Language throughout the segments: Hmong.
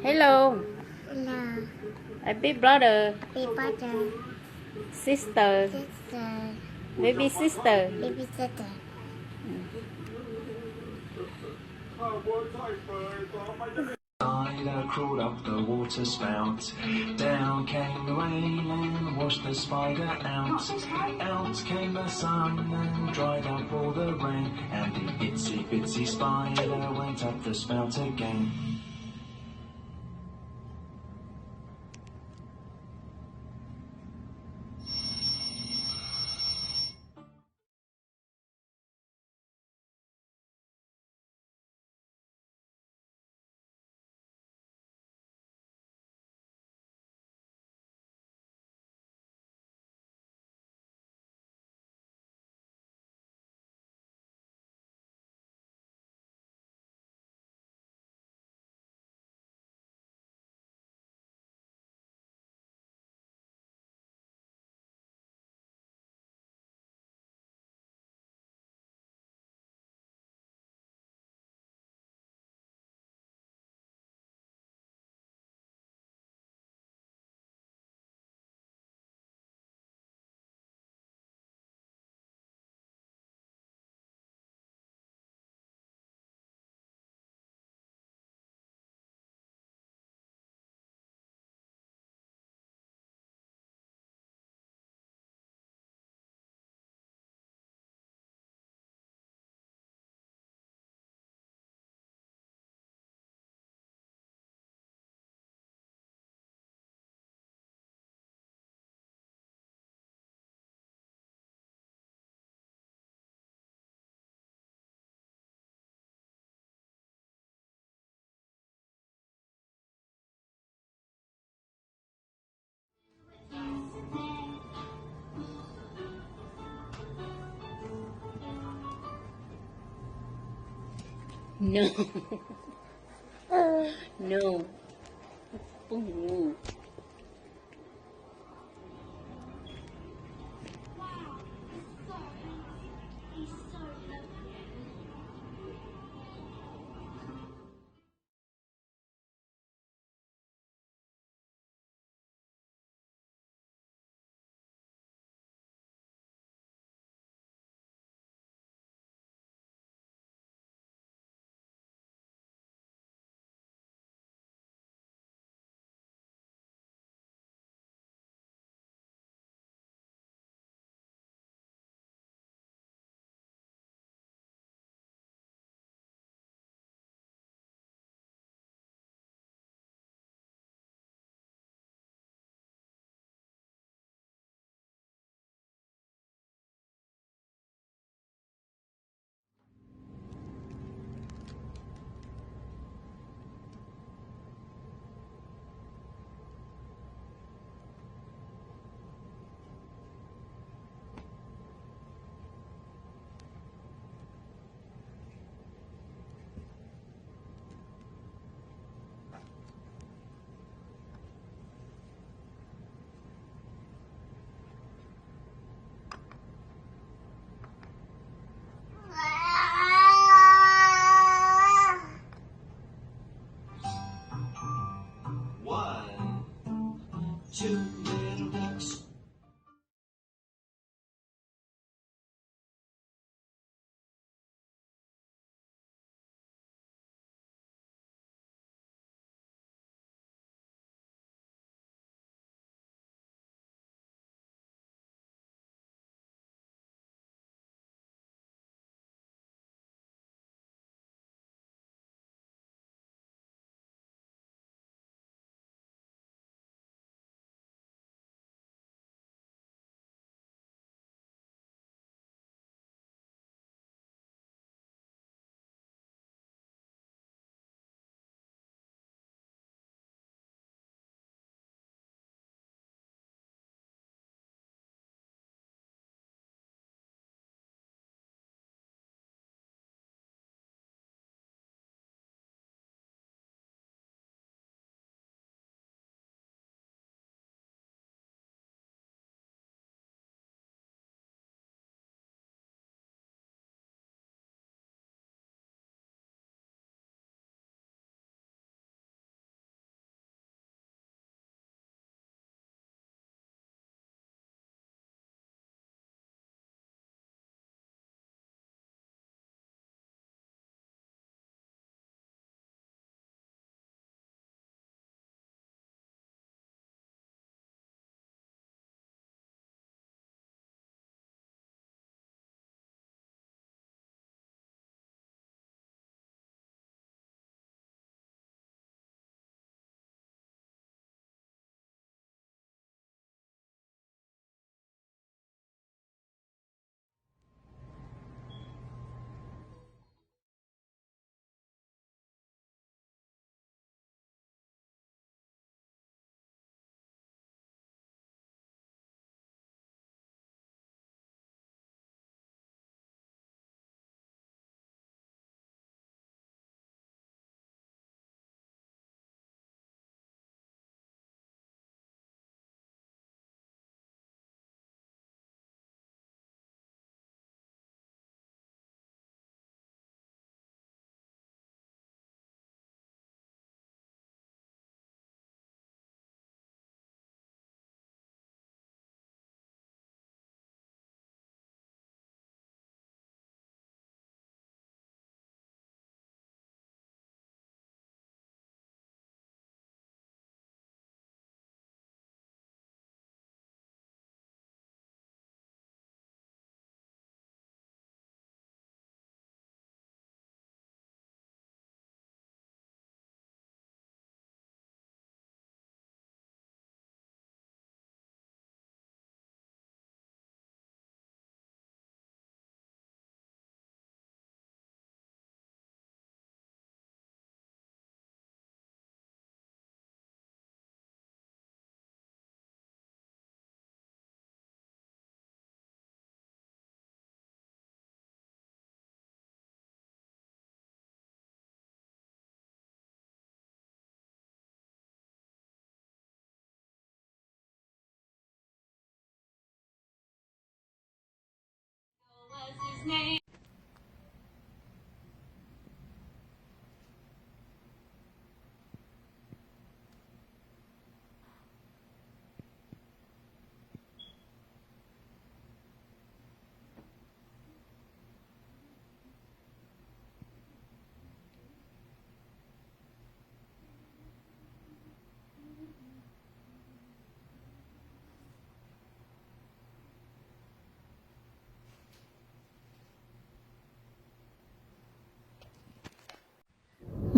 Hello. Hello. A big brother. Big brother. Sister. Sister. Baby sister. Baby sister. Spider crawled up the water spout. Down came the rain and washed the spider out. Out came the sun and dried up all the rain. And the itsy bitsy spider went up the spout again. No. No. Poob.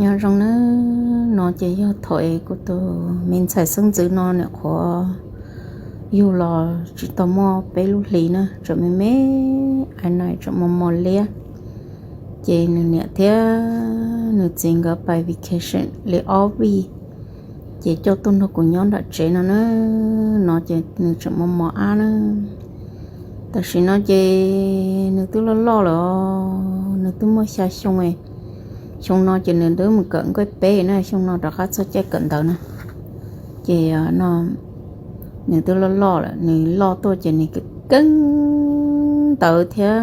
Nyob zoo nawb, no ces yog thaum es kuv tus me ntxhais xeeb ntxwv no niam qhuav yug los tsis tau muaj peb lub hlis na, tseem me me ais nais tseem mos mos liab. Ces nws niam thiab nws txiv nkawd pais vacation li ob vij, ces coj tuaj nrog kuv nyob nram tsev no na. No ces nws tseem mos mos ab na. Tam sim no ces nws twb loj loj lawm, nws twb muaj xya xyoo. Xyoo no ces nws twb mus kawm nkuaj peb na, xyoo no rov qab txog caij kawm ntawv na. Ces no nws twb loj loj lawm, nws loj tuaj ces nws keej ntawv thiab,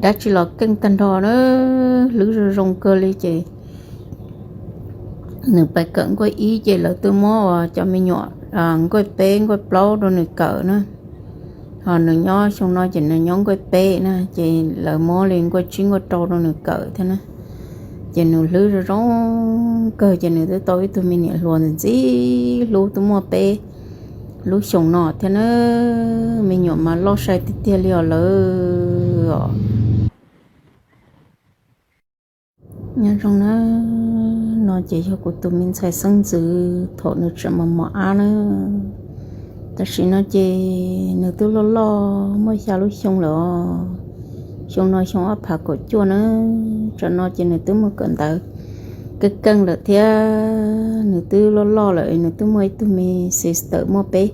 dab tsi los keej tag nrho na, hlwb zoo zoo kawg li. Ces nws pais kawm nkuaj ib ces lawv twb muab cov me nyuam nkuaj peb nkuaj plaub rau nws kawm na. Ho nws nyob xyoo no ces nws nyob nkuaj peb na, ces lawv muab li nkuaj tsib nkuaj rau rau nws kawm thiab na. Ces nws hlwb zoo zoo kawg, ces nws twb tau ib tug me niam hluas ntxim ntxim hlub, twb muaj peb lub xyoos no thiab na. Me nyuam mas loj sai tiag tiag li os lawm os. Nyob zoo na, no ces yog kuv tus me ntxhais xeeb ntxwv thaum nws tseem mos mos ab na. Tam sim no ces nws twb loj loj muaj xya lub xyoo lawm os. Xyoo no xyoo ob phav kaum cuaj na, tam no ces nws twb mus kawm ntawv keej keej lawm thiab. Nws twb loj loj lawm, nws twb muaj ib tug me sister muaj peb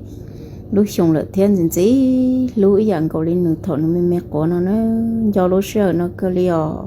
lub xyoos lawm thiab, ntxim ntxim hlub ib yam nkaus li nws thaum nws me me quav no na. Nco lub sij hawm no kawg li os.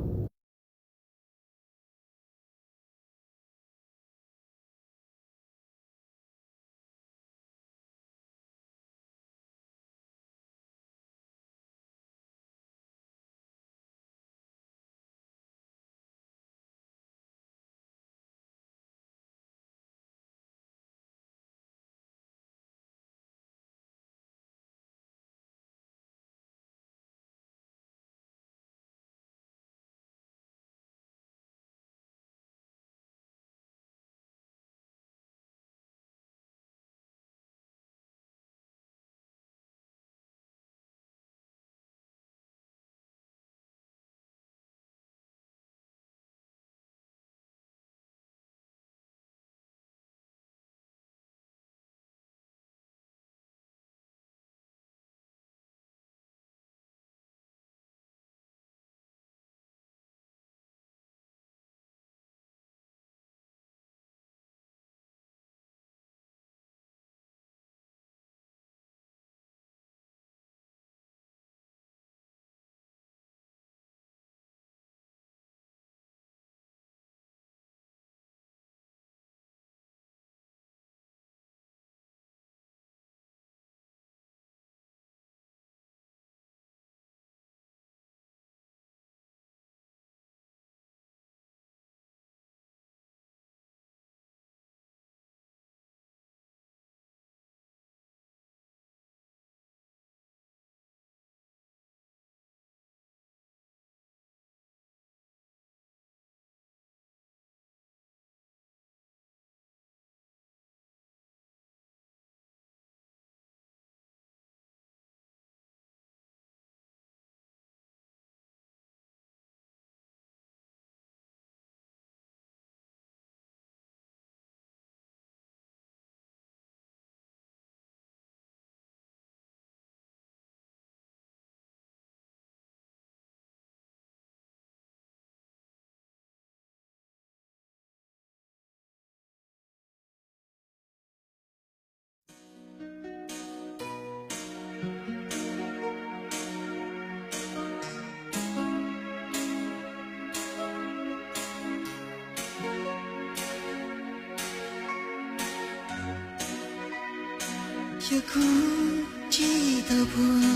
Yog kuv tsis tau pua